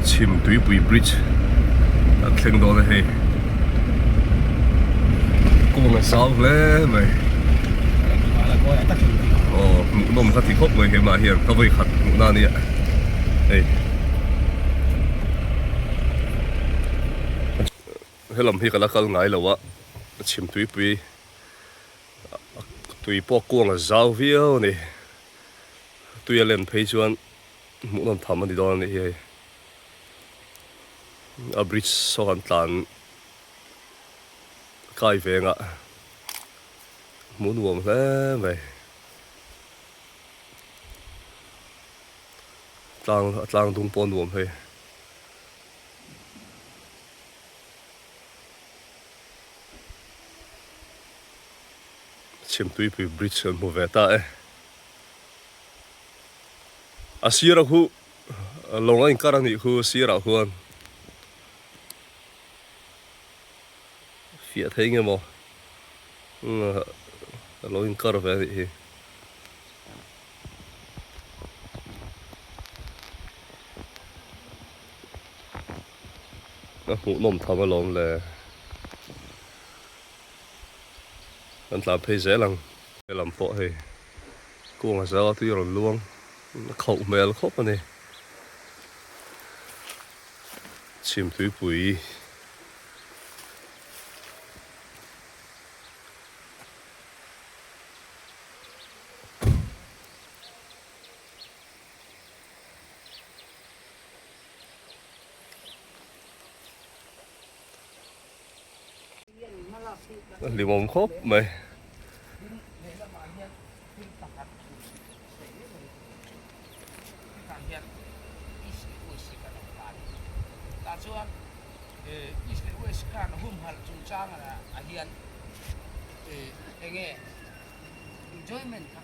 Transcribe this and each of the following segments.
Chhim tuipui bridge an thleng dawn a hei kawng a zau hle mai aw hmuhnawm ka ti khawp mai hemah hian ka vawi khat hmuhna a nia hei helam hi ka la kal ngai lo a chhim tuipui tui pawh kawng a zau viau a ni tui a len phei chuan. Hmuhnawm tham a ni dawn a nih hi hei. A bridge saw kan tlan kai vengah hmuh nuam hle mai. Tlang a tlang dung pawh a nuam hei. Chhimtuipui bridge kan hmu ve ta e. A sirah khu lawng a inkar a nih khu sirah khuan fiah thei nge maw a lo inkar ve a nih hi. A hmuhnawm tham alawm le. Kan tlan phei zel ang. Helam pawh hei kung a zau a tui a rawn luang a khauh hmel khawp a ni. Chhim tuipui A hlimawm khawp mai.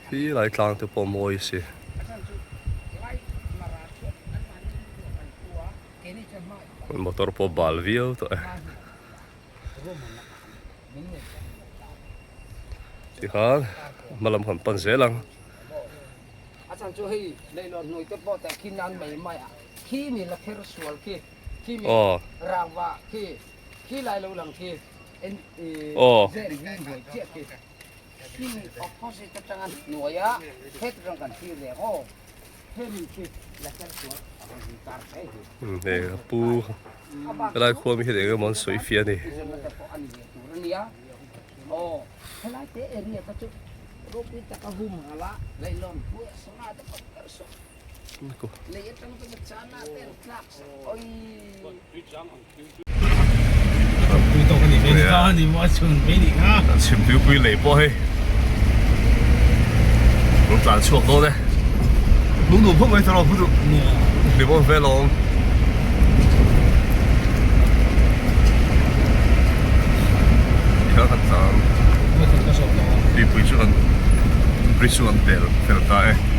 Khi lai tlang te pawh mawi si. Motor pawh bal viau tawh e. Tikhan hma lam han pan zel ang. Aw. Aw. Hei a pu helai khua mi hian eng emaw an sawi fiah a ni. Chhimtuipui lei pawh hei rawn tlan chhuak dawn e hnung duh phawt mai tawh rawh duh hlimawm vel a awm tikhan kan tlan tuipui chu kan bridge chu kan pel fel ta e.